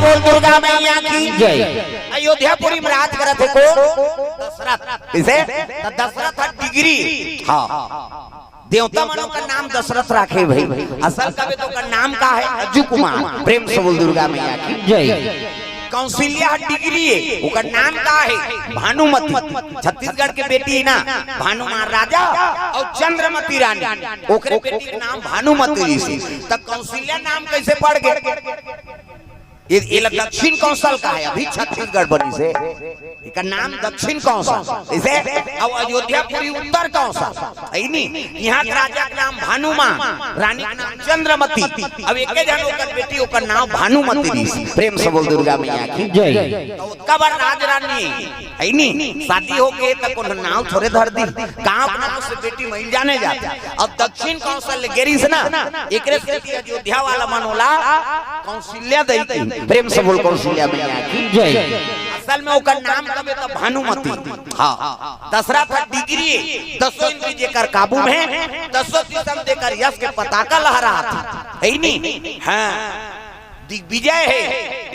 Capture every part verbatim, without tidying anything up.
बोल दुर्गा मैया की जय। अयोध्यापुरी में राज करत हे कोन? दशरथ। कइसे? त दशरथ ह डिगरी। हाँ। देवता मन ओकर नाम दशरथ राखे भाई। असल कबे त ओकर नाम का हे? अज्जू कुमार। प्रेम से बोल दुर्गा मैया की जय। कौशल्या ह डिगरी हे, ओकर नाम का हे? भानुमती। छत्तीसगढ़ के बेटी हे ना, भानु महाराजा अउ चंद्रमती रानी, ओकरे बेटी के नाम भानुमती रिहिसे। त कौशल्या नाम कइसे पड़ गे? ये, ये ला दक्षिण कौशल कहे, अभी छत्तीसगढ़ बनिसे। एकर नाम दक्षिण कौशल, कइसे? अउ अयोध्यापुरी उत्तर कौशल, हे नी? इहाँ के राजा के नाम भानुमान, रानी के नाम चंद्रमती। अब एके झन ओकर बेटी, ओकर नाम भानुमती रिहिसे। प्रेम से बोल दुर्गा मैया की जय। त ओतका बड़ राजरानी, हे नी? शादी हो गे त कोनो नाम थोरे धर दी, गाँव के नाम से बेटी मइल जाने जाथे। अब दक्षिण कौशल गे रिहिसे ना, एकरे सेती अयोध्या वाला मन ओला कौशल्या दई के। प्रेम से बोल कौशल्या मैया की जय। असल में ओकर नाम कबे त भानुमती। हाँ, दशरथ ह डिगरी, दसों इंद्री जेकर काबू में, दसों दिशा म जेकर यश के पताका लहरात हे, हे नी? हाँ, दिग्विजय हे,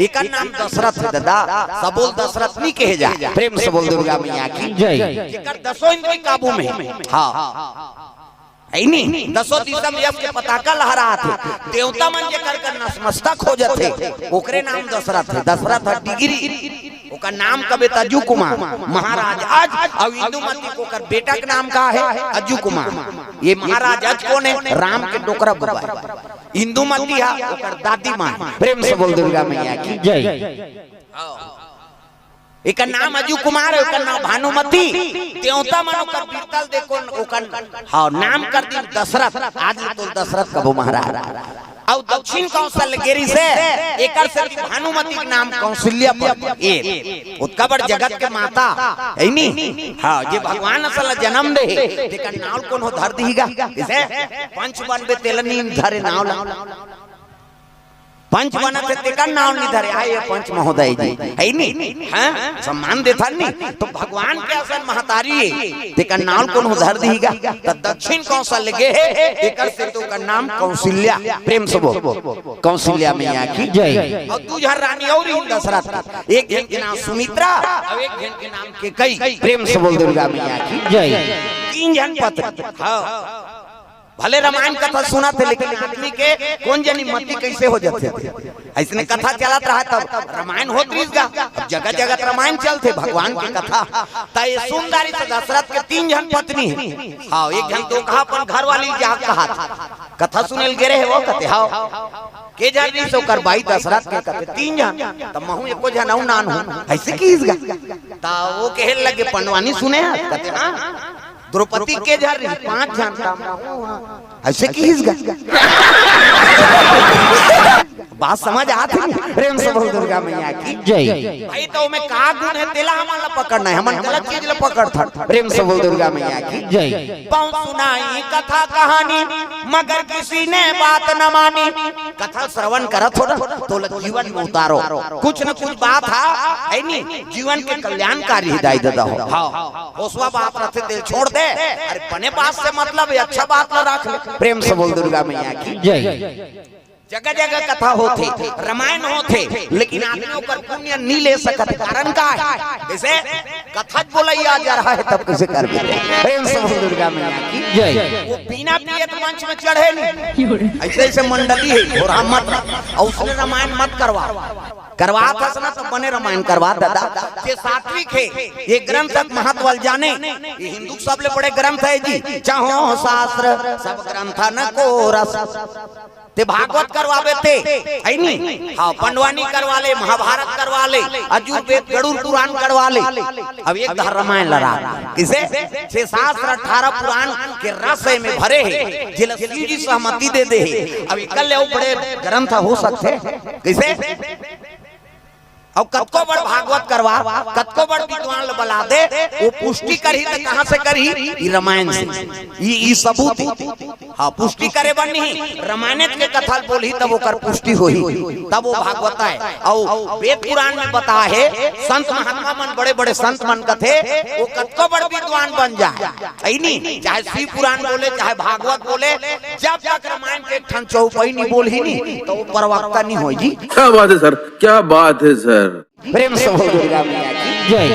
एकर नाम दशरथ हे दादा, सबो ल दशरथ नी कहे जाय। प्रेम से बोल दुर्गा मैया की जय। जेकर दसों इंद्री काबू में, हाँ, हे नी? दसों दिशा म यश के पताका लहरात हे, देवता मन जेकर कर नतमस्तक हो जाथे, ओकरे नाम दशरथ हे। दशरथ ह डिगरी, ओकर नाम कबे त अज्जू कुमार। महाराज अज अउ इंदुमती के ओकर बेटा के नाम का हे? अज्जू कुमार। ये महाराज अज कोन हे? राम के डोकरा बुआ हे। इंदुमती ह ओकर दादी माँ हे। प्रेम से बोल दुर्गा मैया की जय। एकर नाम अज्जू कुमार हे, ओकर नाम भानुमती। देवता मन ओकर वीरता ल देख के ओकर, हाँ, नाम कर दिन दशरथ। आज ले तोला दशरथ कबो महाराज। अउ दक्षिण कौशल गे रिहिसे, एकर सेती भानुमती के नाम कौशल्या पड़ गे। ओतका बड़ जगत के माता, हे नी? हाँ, जे भगवान असन ल जनम दे हे, तेकर नाव ल कोनो धर दिही गा। कइसे? पंच बनबे तेला नी धरे नाव ला। पंच बनत हे तेकर नाव नी धरे, आय ये पंच महोदय जी, हे नी? हाँ, सम्मान देथन नी। त भगवान के असन महतारी हे, तेकर नाव ल कोनो धर दिही गा। त दक्षिण कौशल गे हे, एकर सेती ओकर नाम कौशल्या। प्रेम से बोल, कौशल्या मैया की जय। अउ दू झन रानी अउ रिहिन दशरथ के, एक झन के नाम सुमित्रा अउ एक झन के नाम कैकई। प्रेम से बोल दुर्गा मैया की जय। तीन झन पत्नी। हाँ। भले रामायण कथा सुनत हे, लेकिन आदमी के कोन जनी मती कइसे हो जाथे। अइसने कथा चलत रहा, तब रामायण होत रिहिस गा। अब जगह जगह रामायण चलथे, भगवान के कथा। त ये सुंदरी से दशरथ के तीन झन पत्नी हे। हाँ, एक झन तो कहा अपन घरवाली ल जा कहा, कथा सुने ल गे रहे हे वो, कथे हाँ। के झन रिहिस ओकर बाई दशरथ के, कथे तीन झन। त महूँ एको झन अउ नान हूँ, अइसे किहिस गा। त वो कहे लगे, पंडवानी सुने हस? कथे हाँ। द्रौपदी के झन रिहिस, पांच झन। त अइसे किहिस गा। बात समझ आत हे? प्रेम से बोल दुर्गा मैया की जय। भाई, त ओमे का गुण हे, तेला हमन ला पकड़ना हे, हमन गलत चीज ला पकड़थन। प्रेम से बोल दुर्गा मैया की जय। बहुत सुनाई कथा कहानी, मगर किसी ने बात न मानी। कथा श्रवण करत हो ना, त ओला जीवन में उतारो। कुछ न कुछ बात हा, हे नी, जीवन के कल्याणकारी हे दाई ददा हो। हाँ, होसवा बात रथे तेला छोड़ दे। अरे बने बात से मतलब हे, अच्छा बात ला राख ले। प्रेम से बोल दुर्गा मैया की जय। जगह जगह कथा होथे, रामायण होथे, लेकिन आदमी ओकर पुण्य नी ले सकत। कारण का हे? जइसे कथा बोलइया जरहा हे, तब कइसे करबे? प्रेम से बोल दुर्गा मैया की जय। वो बिना पियत मंच में चढ़े नी। अइसे अइसे मंडली हे, घोड़ा मत, अउ उसने रामायण मत करवा। करवात हस ना, त बने रामायण करवा ददा। जे सात्विक हे, ये ग्रंथ के महत्व ल जाने। ये हिंदू के सबले बड़े ग्रंथ हे जी, चाहो शास्त्र सब ग्रंथन को रस। ते भागवत करवाबे ते, हे नी? हाँ, पंडवानी करवा ले, महाभारत करवा ले, अजुर्वेद, गरुड़ पुराण करवा ले। अब एक धर रामायण लड़ा। कइसे? छह शास्त्र, अठारह पुराण के रस एमे भरे हे, जेला शिव जी सहमति दे दे हे। अब एकर ले अउ बड़े ग्रंथ हो सकथे? कइसे? अउ कतको बड़ भागवत करवा, कतको बड़ विद्वान ल बला दे, वो पुष्टि करही त कहाँ से करही? ई रामायण से। ई, ई सबूत हे। हाँ, पुष्टि करे बर नहीं, रामायण के कथा ल बोलही तब ओकर पुष्टि होही, तब वो भागवत आय। अउ वेद पुराण में बताय हे, संत महात्मा मन, बड़े बड़े संत मन कथे, वो कतको बड़ विद्वान बन जाय, हे नी? चाहे शिव पुराण बोले, चाहे भागवत बोले, जब तक रामायण के एक ठन चौपाई नहीं बोलही नी, त वो प्रवक्ता नहीं होय जी। क्या बात है सर। क्या बात है सर। प्रेम से बोल दुर्गा मैया की। जय।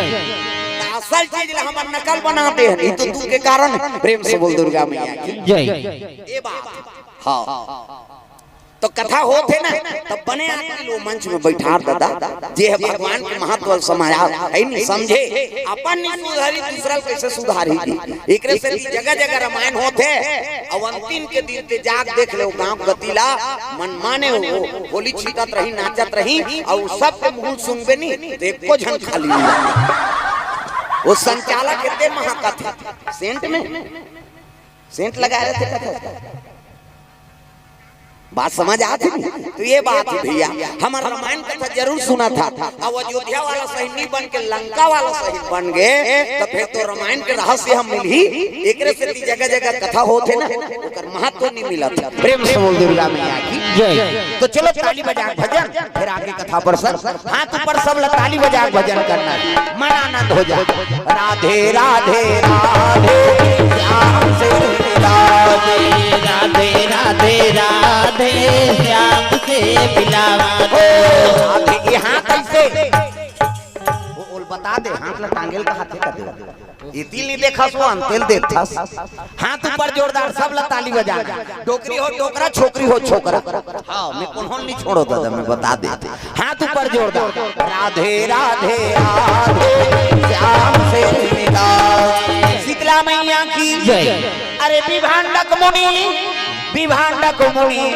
असल चीज ला हमर नकल बना दे हन, ई तो तू के कारण है। प्रेम से बोल दुर्गा मैया की। जय। ये बात। हाँ। तो कथा होत हे ना, तब बने आदमी लो मंच में बैठार दादा, जे है भगवान के महत्व समाया है नहीं समझे, अपन नहीं सुधारी, दूसरा कैसे सुधारी जी। एकरे से भी जगह जगह रामायण होत हे। अब अंतिम के दिन ते जाग देख ले गांव गतिला, मन माने हो, होली छीटत रही, नाचत रही, और सब के मुंह सूंघबे नहीं, तो एको झन खाली नहीं। वो संचालक एते महकत हे सेंट में, सेंट लगाए रहते कथा। बात समझ आत हे? तो ये बात है भैया, हमर रामायण कथा जरूर सुना था। अब अयोध्या वाला सही नहीं बन के लंका वाला सही बन गए, तो फिर तो रामायण के रहस्य हम मिलही। एकरे से भी जगह जगह कथा होत हे ना, ओकर महत्व नहीं मिलत। प्रेम से बोल दुर्गा मैया की। जय। तो चलो ताली बजा के भजन, फिर आगे कथा पर सब हाथ ऊपर सब ला ताली बजा के भजन करना है, मन आनंद हो जाए। राधे राधे राधे श्याम से मिला दे। राधे राधे राधे श्याम से मिलावा दे। राधे, ये हाथ ऐसे। वो ओल बता दे, हाथ ला टांगेल का हाथे कर दे। ये दिल नहीं देखा सो अंतेल देखा। हाथ ऊपर जोरदार, सब ला ताली बजा। डोकरी हो डोकरा, छोकरी हो छोकरा। हाँ, मैं कोनो नहीं छोड़ो दादा, मैं बता देते। हाथ ऊपर जोरदार। राधे राधे राधे श्याम से मिला। शीतला मैया की। जय। अरे विभांडक मुनि, विभांडक मुनि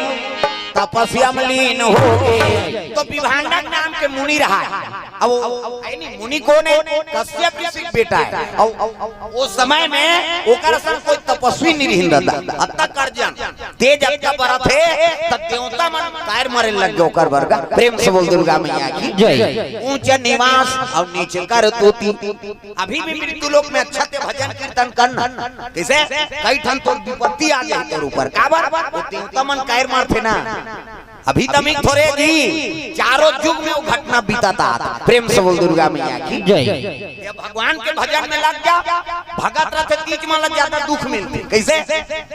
तपस्या में लीन हो गए। तो विभांडक नाम के मुनि रहा है। अब वो, है नहीं, मुनि कौन है? कश्यप ऋषि के बेटा है। अब, अब, अब, वो समय में ओकर संग कोई तपस्वी नहीं रहिन दादा। अतक अर्जन, तेज अतका बरत हे, तब देवता मन कायर मरे लग गए ओकर बरगा। प्रेम से बोल दुर्गा मैया की। जय। ऊंच निवास और नीच करतूती। अभी भी मृत्यु लोक में अच्छा ते भजन कीर्तन करना। कैसे? कई ठन तोर विपत्ति आ जाए तोर ऊपर। काबर? वो देवता मन कायर मारथे ना। अभी तमिक थोरे जी, चारों युग में वो घटना बीतत आत। प्रेम से बोल दुर्गा मैया की। जय। ये भगवान के भजन में लग जा, भगत रथे तीज मन ला ज्यादा दुख मिलथे। कैसे?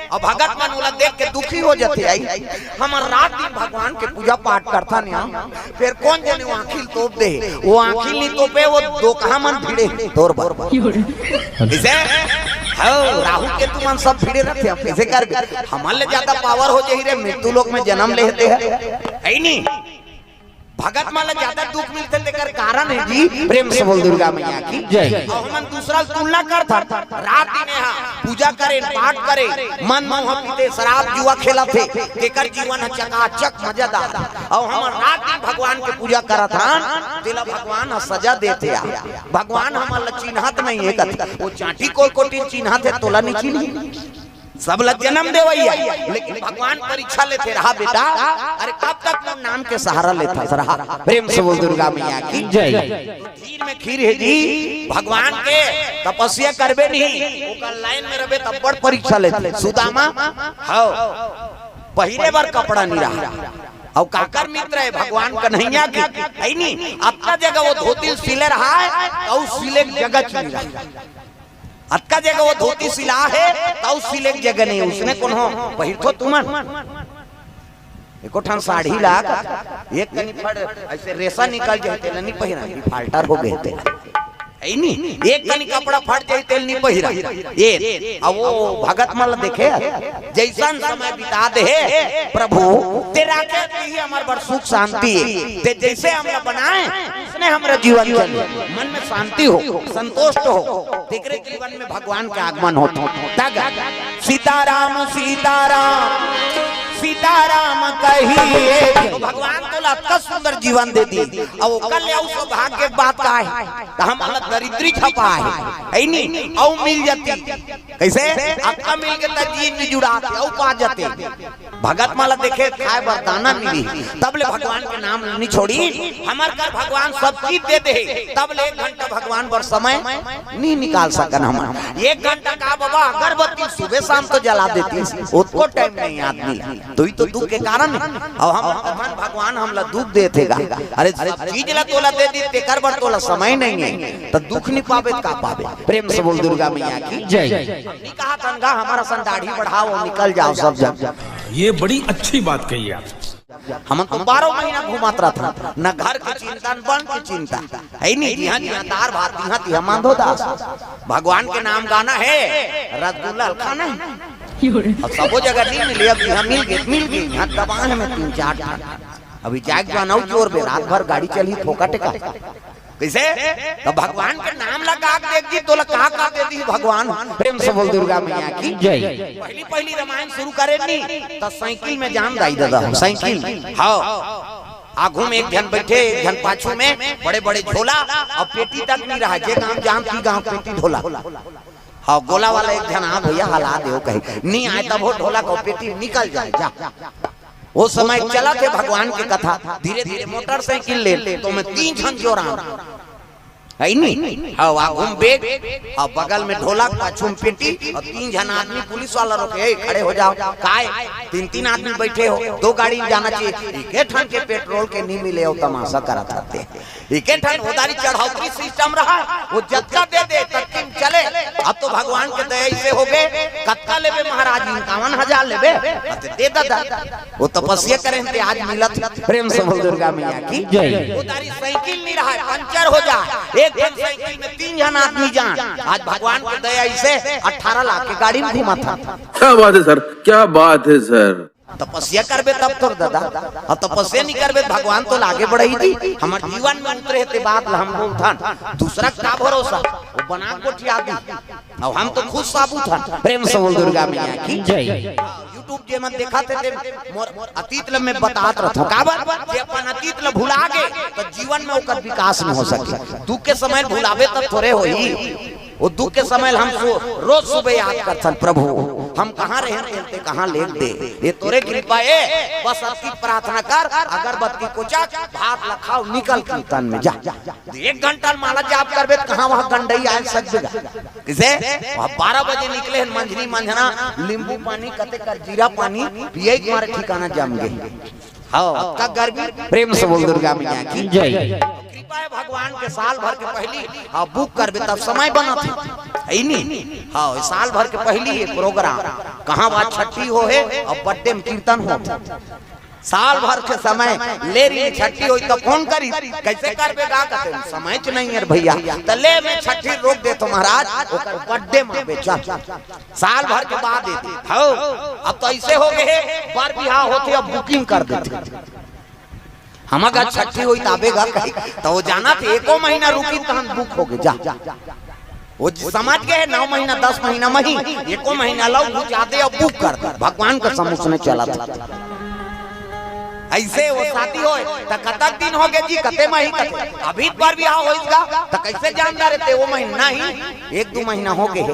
और भगत मन ओला देख के दुखी हो जाथे। आई, हमर रात दिन भगवान के पूजा पाठ करथन यहाँ, फिर कौन जने वो आँखी तोप दे, वो आँखी नहीं तोपे, वो दोकहा मन भिड़े तोर बर। कैसे? हो, राहु केतु मन सब भिड़े रथे, हम कैसे करबे? हमन ले ज्यादा पावर हो जाही रे, मृत्यु लोक में जन्म लेते हैं, है नहीं? भगत मन ला ज्यादा दुख मिलथे, तेकर कारण है जी। प्रेम से बोल दुर्गा मैया की। जय। और हमन दूसरा ला तुलना करथन, रात दिन यहाँ पूजा करे, पाठ करे, मन मोह पीते, शराब जुआ खेलथे, तेकर जीवन है चकाचक मजेदार। और हमन रात दिन भगवान के पूजा करत हन, तेला भगवान ह सजा देथे। आ भगवान हमन ला चिन्हत नहीं है, कथे, वो चांटी कोई कोटिन चिन्हत है, तोला नहीं चिन्ही। सब ला जन्म देवैया, लेकिन भगवान परीक्षा लेथे, रहा बेटा, अरे कब तक मोर नाम के सहारा लेथस, रहा। प्रेम से बोल दुर्गा मैया की। जय। धीर में खीर है जी, भगवान के तपस्या करबे नहीं, ओकर लाइन में रहबे तब बड़ परीक्षा लेथे। सुदामा, हाँ, पहिरे बर कपड़ा नहीं रहा। और काकर मित्र है भगवान कन्हैया के, है नहीं? अतका जगह वो धोती सिले रहा है, और सिले के जगह चुनी रहा। अतका जगह वो धोती सिला है, तो सिले के जगह नहीं, उसने कोनो पहिरथो तुमन। एको ठन साड़ी ला, एक कनी फड़, ऐसे रेशा निकल जाए, तेला नहीं पहिरा, डिफाल्टर हो गए तेला। है नी? एक कनी कपड़ा फट जाए, तेल नहीं पहिरा। ये, अब वो भगत मन ला देखे, जैसन समय बिता दे हे प्रभु, ते राखे ही हमार बर सुख शांति। ते जैसे हम बनाए, उसने हमरा जीवन चले, मन में शांति हो, संतुष्ट हो, तेकरे जीवन में भगवान के आगमन होत। तग सीताराम सीताराम सीताराम कहिए, तो भगवान तोला अतका सुंदर जीवन दे दी, अब ओकर ले अउ सौभाग्य के बात का है? तो हम अलग दरिद्री छपा है, है नी? अउ मिल जाती। कैसे? अतका मिल के त जी भी जुड़ा के अउ पा जाते। भगत मन ला देखे, खाए बर दाना मिली, तब ले भगवान के नाम नहीं छोड़ी। हमर कर भगवान सब चीज दे दे, तब ले एक घंटा भगवान बर समय नहीं निकाल सकन हम। एक घंटा का बाबा, अगरबत्ती सुबह शाम तो जला देती, उसको टाइम नहीं आदमी ला। तो ही तो दुख के कारण है। अब हम अपन भगवान हमला दुख देथे गा। अरे, सब चीज ला तोला दे दी, तेकर बर तोला समय नहीं है, तो दुख नहीं पावे, का पावे? प्रेम से बोल दुर्गा मैया की। जय। नहीं कहा तनखा हमारा सन दाढ़ी बढ़ाओ, निकल जाओ सब जन। ये बड़ी अच्छी बात कही आप। हमन तो बारह महीना घूमत रहथन, न घर के चिंता, न बन के चिंता। है नी, जिहाँ जिहाँ दार भात, तिहाँ तिहाँ मांधो दास। भगवान के नाम गाना है, रसगुल्ला खाना है। अब सबो जगह नहीं मिले, अब यहाँ मिल गए, मिल गए, यहाँ दबान में तीन चार ठन। अभी जाके जो अनऊ जोर बे, रात भर गाड़ी चली फोकट का। कैसे? तो भगवान के नाम लगा के देख जी, तोला का का दे दी भगवान। प्रेम से बोल दुर्गा मैया की जय। पहली पहली रामायण शुरू करे नी, तो साइकिल में जान दाई दादा, साइकिल। हाँ, आगू में एक झन बैठे, एक झन पाछू में, बड़े बड़े झोला, और पेटी तक नहीं रहा, जे गांव जान की गांव पेटी ढोला। हाँ, गोला वाला एक झन, हाँ भैया, हला दे, कही नहीं आए तब वो ढोला को पेटी निकल जाए, जा। वो समय चलत हे भगवान के कथा, धीरे धीरे मोटरसाइकिल ले, तो मैं तीन झन जोरान, है नी? हाँ, आगू में बैग, हाँ, बगल में ढोलक, पाछू में पेटी, और तीन झन आदमी पुलिस वाला रोके, "ए, खड़े हो जाओ।" काय? तीन तीन आदमी बैठे हो, दो गाड़ी में जाना चाहिए। एके ठन के पेट्रोल के नहीं मिले, वो तमाशा करत रहते। एके ठन उधारी चढ़ौतरी सिस्टम रहा, वो जतका दे दे, ततकी में चले। अब तो भगवान के दया ऐसे हो गए, "कतका लेबे महाराज?" "इक्यावन हजार लेबे।" "अते दे दादा।" वो तपस्या करें ते आज मिलत। प्रेम से बोल दुर्गा मैया की जय। उधारी साइकिल नहीं रहा, पंचर हो जाए, एक झन साइकिल में तीन झन आदमी जान। आज भगवान के दया ऐसे अठारह लाख के गाड़ी में घूमत था। क्या बात है सर, क्या बात है सर। तपस्या करबे तब तोर दादा, अब तपस्या नहीं करबे, भगवान तो लागे बढ़ाई दी। हमार जीवन में उतरे ते बात ला हम बोलथन, दूसरा का भरोसा, वो बना गोठिया दी। अब हम तो खुद साबुत हन। प्रेम से बोल दुर्गा मैया की जय। YouTube जे मन देखत हे ते मोर अतीत ल मैं बतात रहथों। काबर? जे अपन अतीत ल भुला गे, तो जीवन में ओकर विकास नहीं हो सके। दुख के समय भुलाबे तब थोरे होही। वो दुख के समय ल हम सो-, रोज सुबह याद करथन, "प्रभु, हम कहाँ रहेन, ते कहाँ लेग दे। ये तोरे कृपा ए, बस अतकी प्रार्थना कर, अगरबत्ती कोचक, भात ल खाव, निकल कीर्तन में जा।" एक घंटा माला जाप करबे त कहाँ वहाँ गंडई आए सकबे गा? किसे? वहाँ बारह बजे निकले हन मंझनी मंझना, नींबू पानी, कते कर जीरा पानी, पिए के मारे ठिकाना जम गए। हाँ, अतका गर्मी। प्रेम से बोल दुर्गा मैया की जय। कृपा है भगवान के, साल भर के पहली, हाँ, बुक करबे तब समय बनत हे, है नी? हाँ, साल भर के पहली ये प्रोग्राम, कहाँ बात छठी हो हे और बर्थडे में कीर्तन हो। साल भर के समय ले रही छठी होई तो फोन करी, "कैसे करबे गा?" कहते, "समय च नहीं है भैया।" तो ले मैं छठी रोक देथों महाराज, ओकर बर्थडे में आबे चल। साल भर के बाद देते। हो, अब तो ऐसे हो गए हे, बर बिहाव होथे, अब बुकिंग कर देथे। हम अगर छठी होई त आबे गा कही, तो वो जानथे एको महीना रुकी तहन बुक हो गए, जा। वो ज-, समझ गए, नौ महीना, दस महीना मही, एको महीना लव घुचा दे, अब बुक कर दे। भगवान का समूह ने चला था। ऐसे वो शादी होए, त कतक दिन हो गए जी, कते मही, कते? अभी बर बिहाव होइस गा, त कैसे जानता रहते वो महीना ही? एक दो महीना हो गए हे,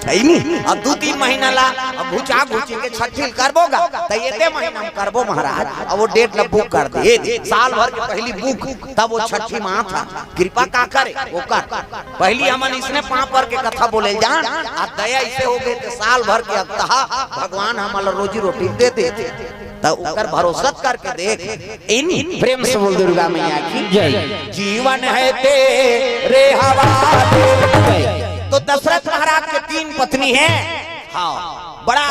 है नी? अब दो तीन महीना ला, अब घुचा घुची के छठी करबो गा, त एते महीना में करबो महाराज। अब वो डेट ला बुक कर दे, साल भर के पहली बुक, तब वो छठी माँ था। कृपा का करे, वो कर। पहली हमन इसने पाँव पर के कथा बोले जान, आ दया इसे हो गए थे, साल भर के अगतहा भगवान हमला रोजी रोटी दे दे। त ओकर भरोसा करके देख, इन प्रेम से बोल दुर्गा मैया की जय। जीवन है तेरे हवाले। तो दशरथ महाराज के तीन पत्नी है, हाँ, बड़ा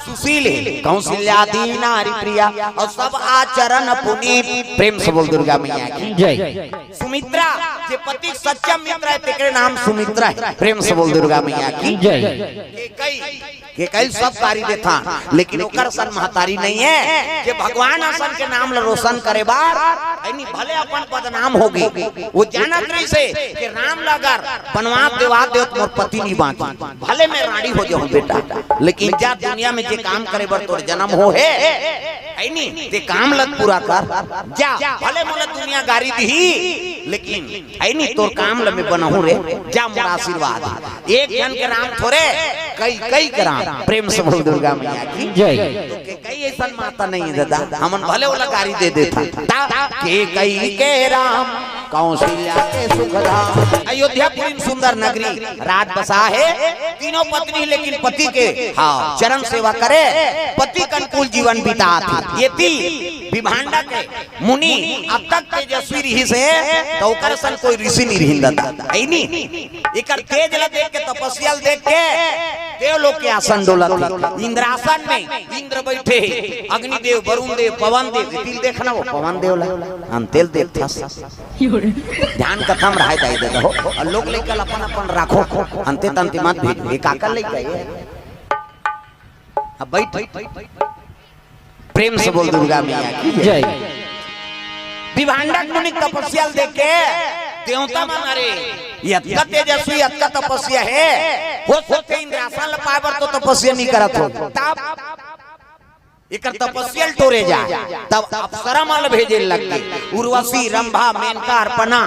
सुशील है, कौशल्या दी नारी प्रिया, और सब आचरण पुनीत। प्रेम से बोल दुर्गा मैया की जय। सुमित्रा, जे पति के सच्चा मित्र है, तेकरे नाम सुमित्रा है। प्रेम से बोल दुर्गा मैया की जय। केकई, केकई सब गारी देथा, लेकिन ओकर सन महतारी नहीं है, जे भगवान असन के नाम ल रोशन करे बार, यानी भले अपन बदनाम होगे, वो जानत रहिसे कि राम ल अगर बनवास देवा देव त मोर पति नहीं बांची, भले मैं रानी हो जाऊं बेटा, लेकिन जा दुनिया में जे काम करे बर तोर जन्म हो हे, है नी, ते काम ल पूरा कर, जा, भले मोला दुनिया गारी दिही, लेकिन है नी, तोर काम ल मैं बनाहूं रे, जा मोर आशीर्वाद। एक जन के राम थोरे, कई, कई के राम। प्रेम से बोल दुर्गा मैया की जय। तो केकई ऐसन माता नहीं है दादा, हमन भले ओला गारी दे देथा। ता, केकई के राम, कौशल्या के सुख धाम। अयोध्यापुरी में सुंदर नगरी, राज बसा है, तीनों पत्नी लेकिन पति के, हाँ, चरण सेवा करे, पति के अनुकूल जीवन बितात हे। ये ती विभांडा के मुनि अतक तेजस्वी रिहिसे, त ओकर सन कोई ऋषि नहीं रिहिन दादा, है नी? एकर तेज ला देख के, तपस्या ला देख के देव लोग के आसन डोलत हे। इंद्रासन में इंद्र बैठे हे, अग्निदेव, वरुण देव, पवन देव, तिल देखना वो पवन देव ला, अंते ल देखथस। ध्यान कथा म रहाय दाई दे हो, अउ लोग लइका ल अपन अपन राखो, अंते तंती मत भेज, ए काकर लइका ए? अब बैठ, प्रेम से बोल दुर्गा मैया की जय। जय। विभांडक मुनि तपस्या ल देख के देवता मन, अरे, ये अतका तेजस्वी, अतका तपस्या हे, हो सकथे इंद्रासन ल पाए बर तो तपस्या नइ करत हो। तब एकर तपस्या ल टोरे जा, तब अप्सरा मन ल भेजे लग गे। उर्वशी, रंभा, मेनका, अर्पणा,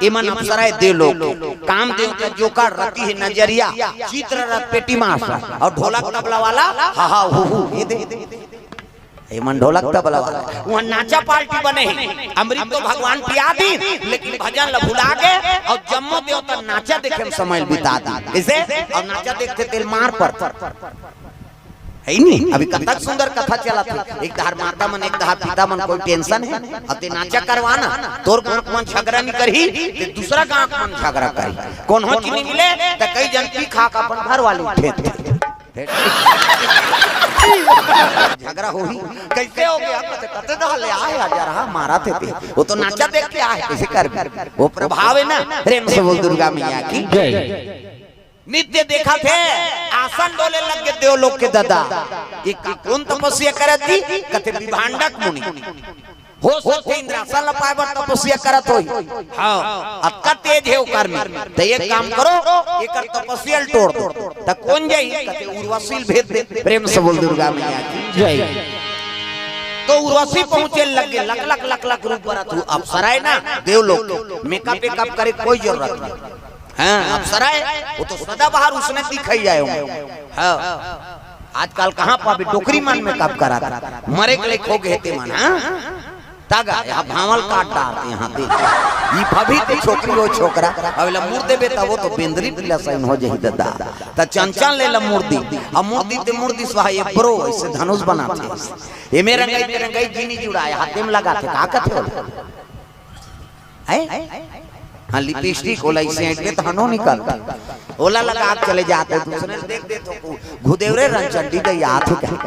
एमन अप्सरा ए देव लोग के। कामदेव के जोकर, रति हे नजरिया, चित्ररथ पेटी मास, अउ ढोलक तबला वाला हा हा हू हू, ए दे। एमन ढोलक तबला वाला। उहाँ नाचा पार्टी बने हे। अमृत तो भगवान पिया दीन, लेकिन भजन ल भुला गे अउ जम्मो देवता नाचा देखे म समय ल बिता दीन। कइसे? अउ नाचा देखथे तेल मार पर। हे नी? अभी कतक सुंदर कथा चलत हे। एक डहर माता मन, एक डहर पिता मन, कोई tension हे? अउ ते नाचा करवाना, तोर गाँव के मन झगड़ा नइ करही, ते दूसरा गाँव के मन झगड़ा करही। कोनो चीज नइ मिले, त कई जन पी खा के अपन घर वाले उठे थे। झगड़ा होही, कइसे हो गे? कते, कते डहर ले आए हजार, हाँ, मारा थे ते। वो तो नाचा देख के आए, कइसे करबे? वो प्रभाव हे ना, प्रेम से बोल दुर्गा मैया की। जय। नित्य देखत हे, आसन डोले लग गे देव लोग के ददा। ये कोन तपस्या करत जी? कथे विभांडक मुनि। हो सकथे इंद्रासन ल पाए बर तपस्या करत होही। हाँ, अतका तेज हे ओकर में। त एक काम करो, एकर तपस्या ल टोर दो। त कोन जाही? कथे उर्वशी ल भेज दे। प्रेम से बोल दुर्गा मैया की। जय। तो उर्वशी पहुंचे लग गे, लक लक लक लक रूप बरत हे। अप्सरा ए ना, देव लोग के। Makeup वेकअप करे कोई जरूरत नहीं। हाँ, अप्सरा ए, वो तो सदाबहार उसने दिखाई जाए होंगे। हाँ, आजकल कहाँ पाबे, डोकरी मन makeup करात, मरे के लइक हो गे ते मन, हाँ? तगा, यहाँ भांवल काट डारथे यहाँ ते। ई फभी ते छोकरी हो छोकरा, अब एला मुड़ देबे त वो तो बेंदरी पीला सैन हो जाही ददा। त चंचल ले ला मुड़ दी, अब मुड़ दी ते मुड़ दी स्वाहा ये bro, अइसे धनुष बनाथे। एमे रंगई ते रंगई जी नइ जुड़ाय, हाथे म लगाथे, का कथे ओला? हैं? हाँ, lipstick ओला अइसे ऐंठबे त हनो निकलथे। ओला लगा के चले जाथे, दूसरे ल देख देथे, घुदेवरे रंचंडी दई आथे कहे।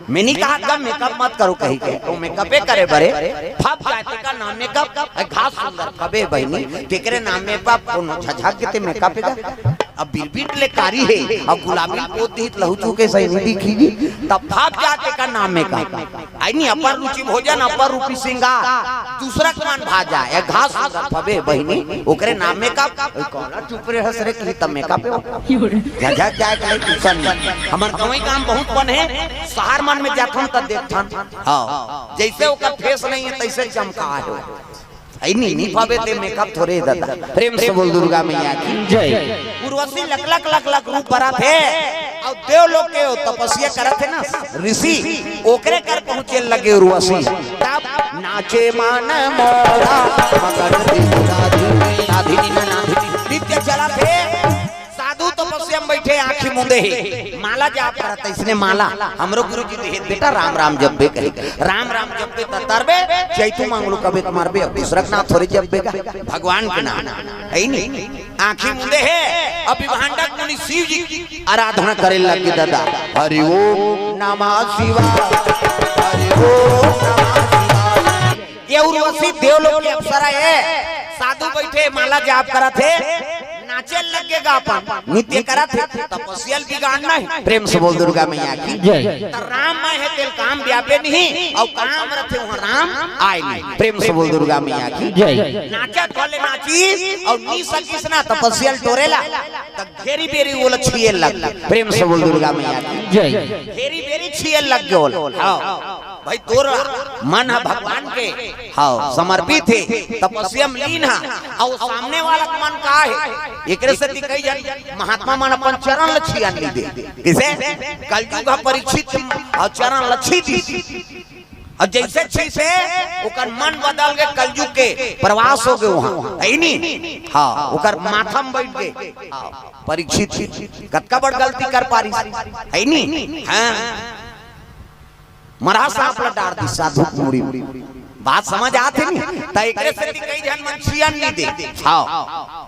मैं नइ कहत का makeup मत करो कहिके, तो makeup ए करे बरे, फब जाथे का नाम makeup, ए घास सुंदर फबे बहिनी, तेकरे नाम makeup, कोनो झझक के ते makeup ए गा। अब बिरबिट ले कारी हे, अब गुलाबी पोत दिही त लहू चूके सही नइ दिखही जी, तब फब जाथे का नाम makeup। आय नी, अपर रुचि भोजन, अपर रूपी श्रृंगार, दूसरा के मन भा जाय, ए घास सुंदर फबे बहिनी, ओकरे नाम makeup, ओए कौन चुप रे हस रे, कही तब makeup हे। झझक जाय के लइक कुछ नहीं। हमर गंवई गांव बहुत बन हे, शहर मन में जाथन त देखथन। हाँ, जइसे ओकर face नहीं हे, तइसे चमका हे। अई नी, नी फबे ते makeup थोरे ददा। प्रेम से बोल दुर्गा मैया की जय। उर्वशी लक लक लक लक रूप बरत हे, अउ देव लोग के तपस्या करत हे ना ऋषि, ओकरे कर पहुंचे लगे उर्वशी। तब नाचे मन मोरा मगन त्रिपुराधीन, राधिनी नाधिनी नृत्य चलत हे। साधु तपस्या में बैठे, आंखी मूंदे हे, माला जाप करत, इसने माला हमरो गुरु जी देहे, बेटा राम राम जपबे कही, राम राम जपबे त तरबे, चैतू मंगलू कबे त मरबे, अब दूसरा के नाम थोरे जपबे का, भगवान के नाम, हे नी? आंखी मूंदे हे, अब विभांडक मुनि शिव जी की आराधना करे लग गे ददा। हरि ओम नमः शिवाय, हरि ओम नमः शिवाय। ये उर्वशी देवलोक के अप्सरा हे, साधु बैठे माला जाप करत हे, नाचे लग गे गा अपन, नृत्य करत हे, तपस्या ल बिगाड़ना हे। प्रेम से बोल दुर्गा मैया की जय। त राम मैं हे तेल काम व्यापे नहीं, अउ काम रथे वहाँ राम आय नहीं। प्रेम से बोल दुर्गा मैया की जय। नाचत भले नाची, अउ नी सकिस ना तपस्या ल टोरेला, त घेरी बेरी ओला छिए लग। प्रेम से बोल दुर्गा मैया की जय। घेरी बेरी छिए लग गे ओला। हाँ। भाई तोर मन ह भगवान के, हाँ, समर्पित हे, तपस्या में लीन ह, अउ सामने वाला के मन का हे? एकरे सेती कई जन महात्मा मन अपन चरण ल छियन नइ दे। किसे? कलयुग ह परीक्षित अउ चरण ल छी दिस। अउ जइसे छीसे, ओकर मन बदल गे, कलयुग के प्रवास हो गे उहाँ। हे नी? हाँ, ओकर माथा म बइठ गे। हाँ, परीक्षित कतका बड़ गलती कर पारिस। हे नी? हाँ। मरहा सांप ल डार दिस साधु के मुड़ी म। बात समझ आत हे नी? त एकरे सेती कई झन मन छियन नी दे। हाव,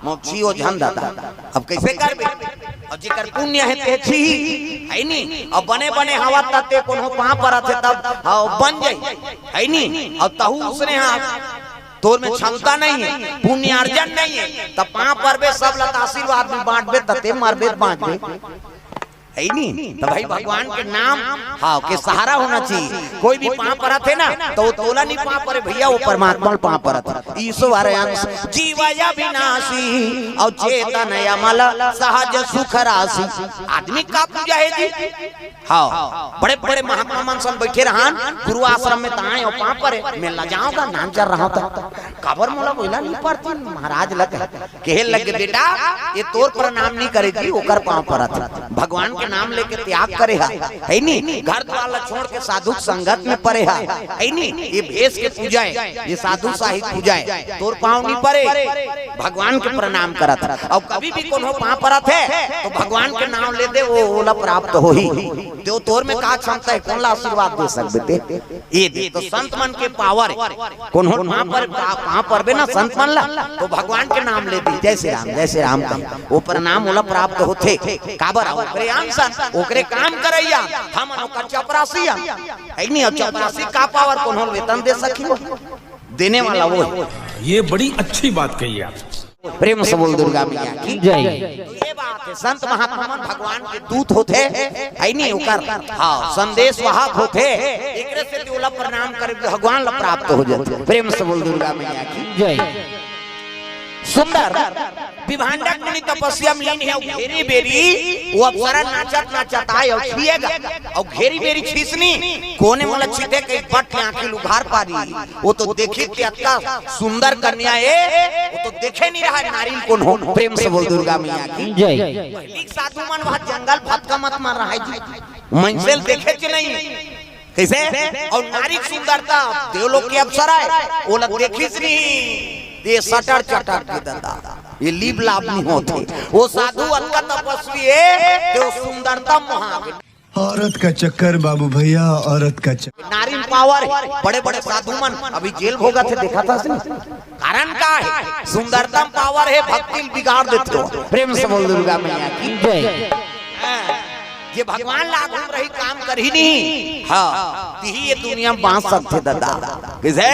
मोर छियो झन ददा। अब कइसे करबे? अब जेकर पुण्य हे ते छिही, हे नी? अब बने बने हवत त ते कोनो पाँव परत हे तब, हाव, बन जाही, हे नी? अब तहू उसने हा, तोर में क्षमता नइ हे, पुण्यार्जन नइ हे, त पाँव परबे, सब ला त आशीर्वाद भी बांटबे, त ते मरबे त बांचबे। हे नी? त भाई, भगवान के नाम, हाव, के सहारा होना चाहिए। कोई भी पाँव परत हे ना, त वो तोला नी पाँव परे भइया, वो परमात्मा ल पाँव परत हे। ईश्वर अंश जीव अविनाशी, अउ चेतन अमल सहज सुख राशि। आदमी का पूजा हे जी? हाव, बड़े बड़े महात्मा मन संग बइठे रहन, गुरु आश्रम में त आय अउ पाँव परे, मैं लजावँव गा, नानचर रहँव त। काबर मोला बोला नी परतिस महाराज ल कहे। कहे लगे, "बेटा, ये तोर प्रणाम नी करे जी, ओकर पाँव परत हे। भगवान के नाम लेके त्याग करे हा, हे नी? घर द्वार ला छोड़ के साधु के संगत में परे हा, हे नी? ये भेष के पूजा हे, ये साधु साहित पूजा हे, तोर पाँव नी परे, भगवान के प्रणाम करत हे।" अउ कभी भी कोनो पाँव परत हे, त भगवान के नाम ले दे, वो ओला प्राप्त होही। त तोर में का क्षमता हे, कोन ला आशीर्वाद दे सकबे ते? ये दे, त संत मन के पावर हे। कोनो पाँव पर, पा-, पाँव परबे ना संत मन ला, त भगवान के नाम ले दे, "जय श्री राम, जय श्री राम" कहे। वो प्रणाम ओला प्राप्त होथे। काबर? ओकरे अंश अन, ओकरे काम करइया, हमन ओकर चपरासी अन। हे नी? अउ चपरासी का पावर, कोनो ल वेतन दे सकही? देने वाला वो हे। ये बड़ी अच्छी बात कही आप। प्रेम से बोल दुर्गा मैया की जय। त ये बात हे, संत महात्मा मन भगवान के दूत होथे, हे नी? ओकर, हाव, संदेश वाहक होथे, एकरे सेती ओला प्रणाम करे, भगवान ला प्राप्त हो जाथे। प्रेम से बोल दुर्गा मैया की जय। सुंदर विभांडक मुनि तपस्या में लीन हे, अउ घेरी बेरी वो अप्सरा नाचत नाचत आय अउ छिये गा, अउ घेरी बेरी छीसनी, कोने मोला छीथे कहि बट के आँखी ल उघार पारी। वो तो देखिस ते अतका सुंदर कन्या हे, वो तो देखे नी रहय नारी ल कोनो। प्रेम से बोल दुर्गा मैया की जय। पहिली के साधु मन वहाँ जंगल फतका मत मार रहय जी, मइनसे ल देखेच नहीं। कइसे? अउ नारी के सुंदरता, देवलोक के अप्सरा हे, ओला देखिस नहीं, ये सटर चटर के ददा, ये लीब लाब नहीं होथे। वो साधु अतका तपस्वी हे, ते वो सुंदरता मोहा गे। औरत का चक्कर बाबू भैया, औरत का चक्कर। नारी में पावर हे, बड़े बड़े साधु मन अभी जेल भोगत हे, देखत हस नी? कारण का हे? सुंदरता में पावर हे, भक्ति ल बिगाड़ देथे। प्रेम से बोल दुर्गा मैया की जय। हाँ, जे भगवान ला घूम रही काम करही नहीं, हाँ, तिही ये दुनिया में बाँच सकथे ददा। कइसे?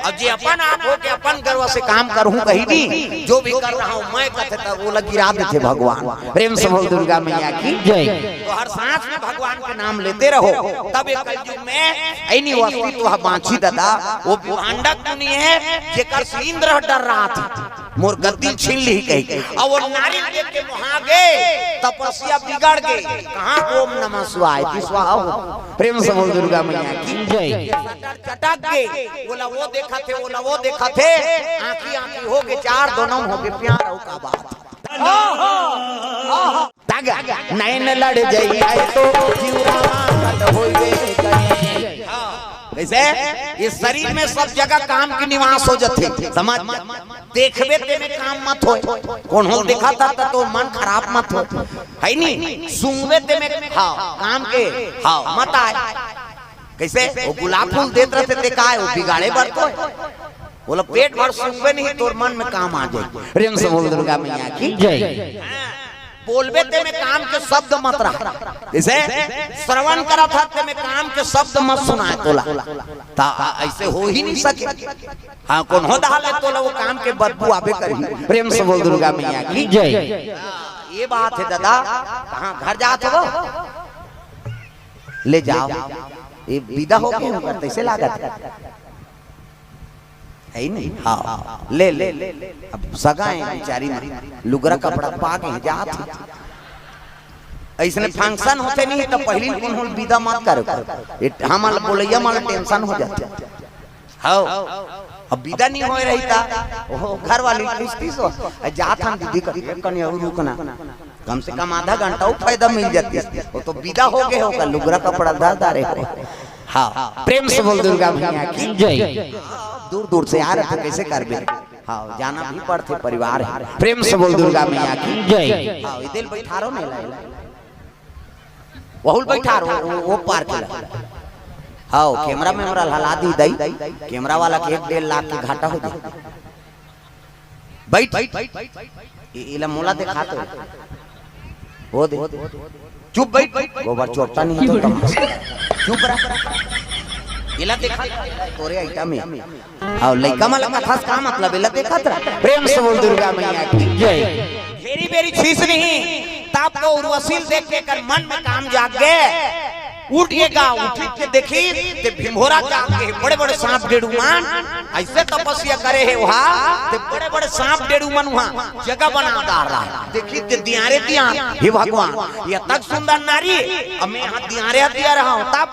अउ जे अपन आप होके अपन गर्व से काम करहूँ कही नी, जो भी कर रहा हूँ मैं कथे त ओला गिरा देथे भगवान। प्रेम से बोल दुर्गा मैया की जय। त हर सांस में भगवान के नाम लेते रहो, तब ये कलयुग में हे नी वो अस्तित्व ह बाँची ददा। वो विभांडक मुनि हे, जेकर से इंद्र डर्राथे, मोर गद्दी ल छीन लिही कहिके। अउ वो नारी ल देख के मोहा गे, तपस्या बिगड़ गे। कहाँ ओम नमः शिवाय की स्वाहा हो। प्रेम से बोल दुर्गा मैया की जय। चटक गे, ओला वो देखथे, ओला वो देखथे, आँखी आँखी हो गे, चार दोनों हो गे, प्यार अउ का बात। तागा, नैन लड़ जाई, आए तो जीवा मत होइबे करी। कइसे? ये शरीर में सब जगह काम के निवास हो जाथे, समझ? देखबे ते में काम मत होय, कोनो देखत हे त तोर मन खराब मत होय, हे नी? सुंगबे ते में, हाँ, काम के, हाँ, मत आय। कइसे? वो गुलाब फूल देत रथे ते काय, वो बिगाड़े बर तो हे। ओला पेट भर सुंगबे नहीं, तोर मन में काम आ जाय। प्रेम से बोल दुर्गा मैया की जय। बोलबे ते में काम के शब्द मत रहा। कइसे? श्रवण करत हस ते में काम के शब्द मत सुनाय तोला। त अइसे हो ही नहीं सके। हाँ, कोनो डहर ले तोला वो काम के बदबू आबे करही। प्रेम से बोल दुर्गा मैया की जय। ये बात हे ददा, कहाँ घर जात हो? ले जाव। ये बिदा हो गे हों, कइसे लागत हे? हे नहीं? हाँ, ले, ले। अब सगा हे बेचारी मन, लुगरा कपड़ा पा के जात हे। अइसने function होथे नहीं त पहिली कोनो ल बिदा मत करे। ये हमन ल बोलइया मन ल tension हो जाथे। हव, अब बिदा नहीं होय रही त, ओहो, घर वाली पूछतिस हो, "अ, जात हन दीदी," कथे, "एक कनी अउ रुकना।" कम से कम आधा घंटा अउ फायदा मिल जातिस। वो तो बिदा हो गे हों, लुगरा कपड़ा धर डारे हो। हाँ, प्रेम से बोल दुर्गा मैया की जय। दूर दूर से आ रहे तो कइसे करबे? हाँ, जाना भी पड़थे, परिवार हे। प्रेम से बोल दुर्गा मैया की जय। हाँ, इधर बैठा रहो नहीं ला, वहुल बैठा रहो, वो, वो पार के ला। आओ, कैमरा मैमरा हला दी दई, कैमरा वाला के एक डेढ़ लाख के घाटा हो जाए। बैठ, ए-, एला मोला देखा तो। वो दे। चुप बैठ, गोबर चोट्टा नहीं तो तमाशा। चुप रह। एला देखा, तोरे आइटम हे। अउ लइका मन ला कथस का मतलब, एला देखत रह। प्रेम से बोल दुर्गा मैया की जय। घेरी बेरी छीस नहीं, तब तो उर्वशी ल देख के एकर मन में काम जाग गे। उठ के गा, उठ के देखी, ते भिंभोरा जाग गे, बड़े बड़े सांप डेड़ू मन, अइसे तपस्या करे हे उहाँ, ते बड़े बड़े सांप डेड़ू मन उहाँ जगह बना डार रहा। देखी ते दियारे दियार, हे भगवान, ये तक सुंदर नारी, अब मैं यहाँ दियारे दिया रहा हूँ, तब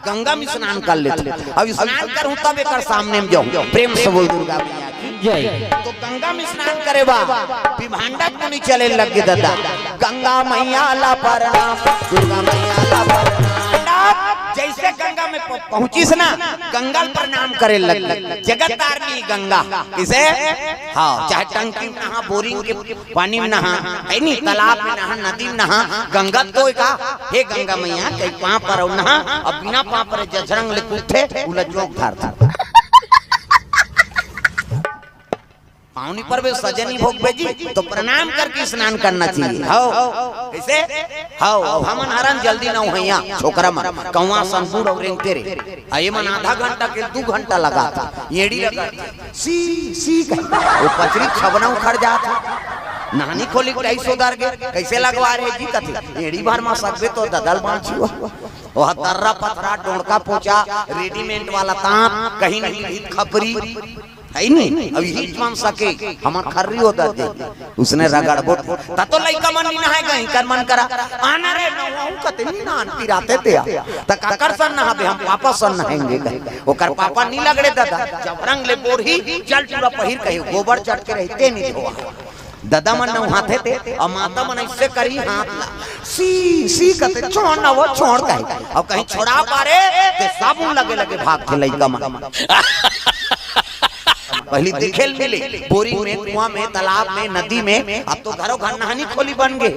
गंगा में स्नान कर लेते, अब स्नान करूँ तब एकर सामने में जाऊँ। प्रेम से बोल दुर्गा मैया की जय। तो गंगा में स्नान करे बा, विभांडक मुनि चले लग गे दादा। गंगा मैया ला प्रणाम, दुर्गा मैया ला प्रणाम। जैसे गंगा में प-, पहुंचिस ना, गंगा ल प्रणाम करे लग गे। जगत तारनी गंगा, किसे? हाँ, चाहे टंकी में नहा, बोरिंग के पानी में नहा, है नी, तालाब में नहा, नदी में नहा, गंगा तो का, हे गंगा मैया, कई पाँव पर नहा, अब बिना पाँव पर जझरंग ले कूदथे, उला जोंक धार था। पावनी पर बे सजनी भोग बेजी, तो प्रणाम करके स्नान करना चाहिए। हव, कैसे? हव, अब हमन हरन जल्दी नहइया, छोकरा मन, कौवा सन बूढ़ अउ रेंगते रे। आ ये मन आधा घंटा के दू घंटा लगाथे, एड़ी रगड़थे। सी, सी कही। वो पचरी छबना उखड़ जात हे। नहानी खोली ढाई सौ दर गे, कैसे लगवा रहे जी कथे। एड़ी भर मा सकबे तो ददल बाँची हो। वह दर्रा पथरा, डोड़का पोचा, रेडीमेड वाला तांत, कहीं नहीं खपरी। है नहीं? अब यही मन सके, हमर खर्री होता दे। उसने रगड़बो। त तो लइका मन नी नहाय गए, कर मन करा। आना रे, नहाऊं कते नी नहान, पिराते ते आ। त काकर सन नहाबे, हम पापा सन नहाएंगे कहे। ओकर पापा नी लगड़े दादा, जब रंग ले बोरही, जल चूरा पहिर कहे, गोबर चट के रहते नी धोआ। दादा मन नहाथे ते, अउ माता मन अइसे करी हाथ ला। सी, सी कते, छोड़ ना वो, छोड़ कहे। अउ कहीं छोड़ा पारे, ते साबुन लगे लगे भागथे लइका मन। पहली देखे ल मिले, बोरिंग में, कुआं में, तालाब में, नदी में, अब तो घरों घर नहानी खोली बन गे।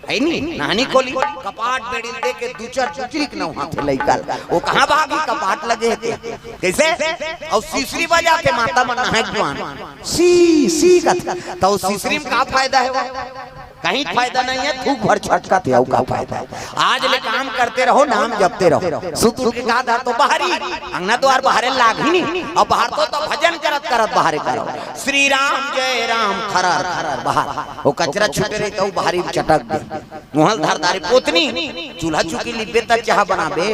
है नी? नहानी खोली, कपाट बेड़ी दे के दू चार चुचरी के नहाथे लइका ल। वो कहाँ भागी कपाट लगे हे ते? कैसे? अउ सिसरी बजाथे माता मन नहाय कुआं। सी, सी कथे। त वो सिसरी में का फायदा हे वो? कहीं फायदा नहीं है, थूक भर छटकथे, अउ का फायदा हे? आज ले काम करते रहो, नाम जपते रहो। सुत उठ के का धर तो बाहरी, अंगना द्वार बाहरे लाग ही नहीं। अउ बाहर तो, तो भजन करत करत बाहरे करो। श्री राम जय राम, खरर खरर बाहर। वो कचरा छूटे रही तो बाहरी चटक दे। मुहल धर दारी पोतनी, चूल्हा चुकी लिपे त चाह बनाबे,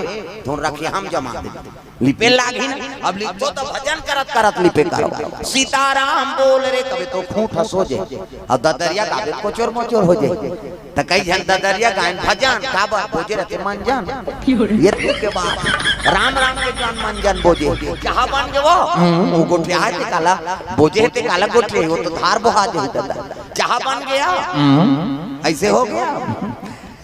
धुन रखिया हम जमा दे। लिपे लागी ना, अब लिपो तो भजन करत करत लिपे करो। सीताराम बोल रे, तबे तो खूंट हंसो जे। अब ददरिया गाबे कोचोर मोचोर हो जे। त कई झन ददरिया गायन भजन, काबर बोजे रहते मंजन। ये दुख के बात। राम राम के जान मंजन बोजे। कहाँ बन गे वो? हम्म, वो गोठिया हे ते काला, बोजे हे ते काला गोठिया, वो तो धार बोहा दे दादा। कहाँ बन गया? हम्म। ऐसे हो गया।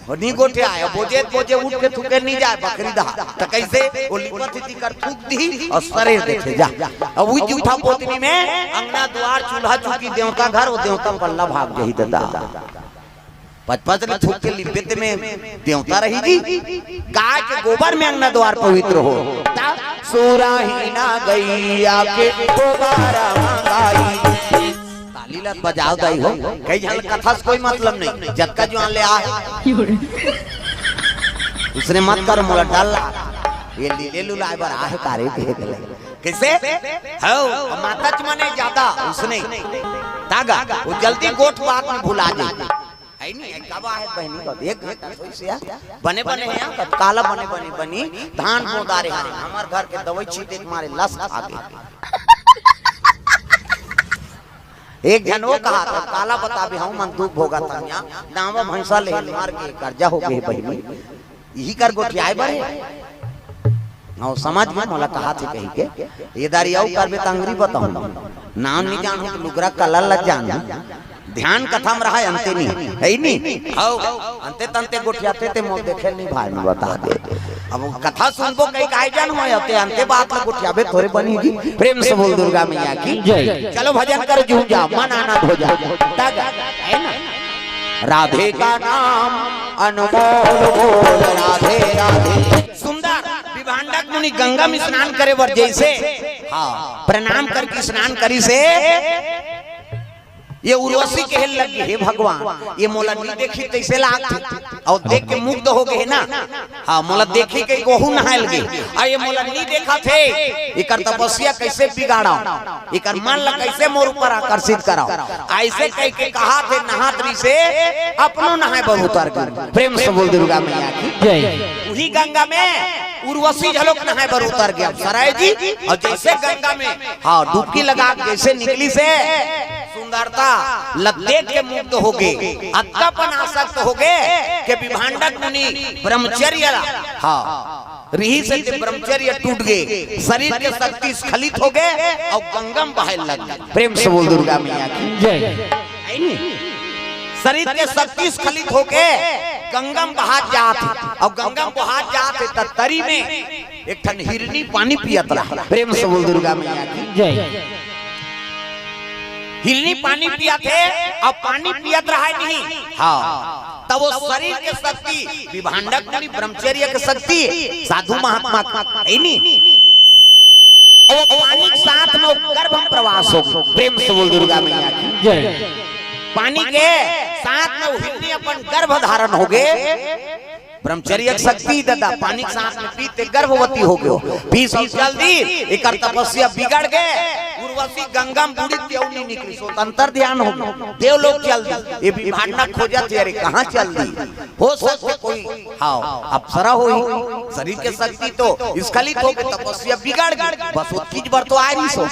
वो नी गोठिया हे, बोजे, बोजे उठ के थूके नी जाय, बखरी दहा। त कैसे? वो लिपत ही कर थूक दी अउ सरे देखे जा। अब वो जूठा पोतनी में अंगना द्वार चूल्हा चुकी देवता घर, वो देवता पल्ला भाग जाही दादा। पचपच ले थूक के लिपे ते में देवता रही जी। गाय के गोबर में अंगना द्वार पवित्र हो। ता सुराही ना गैया के गोबर मंगाई। ताली ला बजाओ दाई हो, कई झन कथा से कोई मतलब नहीं, जतका जुआन ले आ हे। उसने मत कर, मोला डर लाग। ये लीले लुलाए बर आ हे, कारे के हे गले। कैसे? हव, माता च मने ज्यादा उसने। तागा, वो जल्दी गोठ बात में भुला जाए। है नहीं, है कब आ हे बहनी का? एक घंटा सोई से आ। बने बने हे, कब काला बने बने बनी, धान बोदा रहे हैं। हमर घर के दवाई छीटे के मारे लस खा गे। एक झन वो कहा था, काला बताबे, हम मन दुख भोगा था यहाँ, दावा भैंसा ले मर के कर्जा हो गए बहिनी, यही कर गोठियाए बरे। हाँ, समझ में मोला कहा थे कही के, ये दारी आऊ करबे त अंगरी बताऊँ, नाम नहीं जानू, लुगरा कलर लग जानू, ध्यान कथा में रहा, अंते नहीं, है ही नहीं, आओ, अंते तंते गोठियाते ते मोर देखे नहीं भाई, मैं बता दे। अब वो कथा सुनबो कई काय जान होय, ते अंते बात ल गोठियाबे थोरे बनी जी। प्रेम से बोल दुर्गा मैया की जय। चलो भजन कर जूझ जा, मन आनंद हो जा। तग, है ना? राधे का नाम अनमोल बोल, राधे राधे। सुंदर विभांडक उनी गंगा में स्नान करे बर जइसे, हाँ, प्रणाम करके स्नान करिसे, ये उर्वशी कहे लगी, "हे भगवान, ये मोला नी देखी तइसे लागथे, अउ देख के मुग्ध हो गे ना, हाँ, मोला देखी के वहू नहाय लगे, अउ ये मोला नी देखथे, एकर तपस्या कइसे बिगाड़व, एकर मन ला कइसे मोर ऊपर आकर्षित करव।" अइसे कहिके कहथे, नहात रहिसे, अपनो नहाय बर उतर गे। प्रेम से बोल दुर्गा मैया की। जय। उही गंगा में उर्वशी घलोक नहाय बर उतर गे। अब सराय जी, अउ जइसे गंगा में, हाँ, डुबकी लगा के जइसे निकलिसे, सुंदरता ला देख के मुग्ध हो गे, अतका पन आसक्त हो गे कि विभांडक मुनि ब्रह्मचर्य ला, हाँ, रिहिसे ते ब्रह्मचर्य टूट गे, शरीर के शक्ति स्खलित हो गे अउ गंगा में बहाय लग गे। प्रेम से बोल दुर्गा मैया की। जय। शरीर के शक्ति स्खलित होके गंगा में बहात जात हे, अउ गंगा में बहात जात हे, त तरी में एक ठन हिरनी पानी पियत रहा। प्रेम से बोल दुर्गा मैया की। जय। हिरनी पानी पियत हे, अउ पानी पियत रहा नहीं। हाँ, तब वो शरीर के शक्ति, विभांडक मुनि ब्रह्मचर्य के शक्ति, साधु महात्मा के, हे नी? अउ वो पानी के साथ में वो गर्भ में प्रवास हो गे। प्रेम से बोल दुर्गा मैया की। जय। पानी के साथ में वो हिरनी अपन गर्भ धारण हो गे। ब्रह्मचर्य के शक्ति दादा, पानी के साथ में पीते गर्भवती हो गयो। पीस अउ चल दी, एकर तपस्या बिगड़ गे। उर्वशी गंगा में बूड़ी, ते अउ नी निकली, स्वतंत्र ध्यान हो गयो। देवलोक चल दी, ये विभांडक खोजत हे, अरे कहाँ चल दी? हो सकथे कोई, हाँ, अप्सरा होही। शरीर के शक्ति तो स्खलित हो गे, तपस्या बिगड़ गे, बस ओतकीच बर तो आय रहिस हो।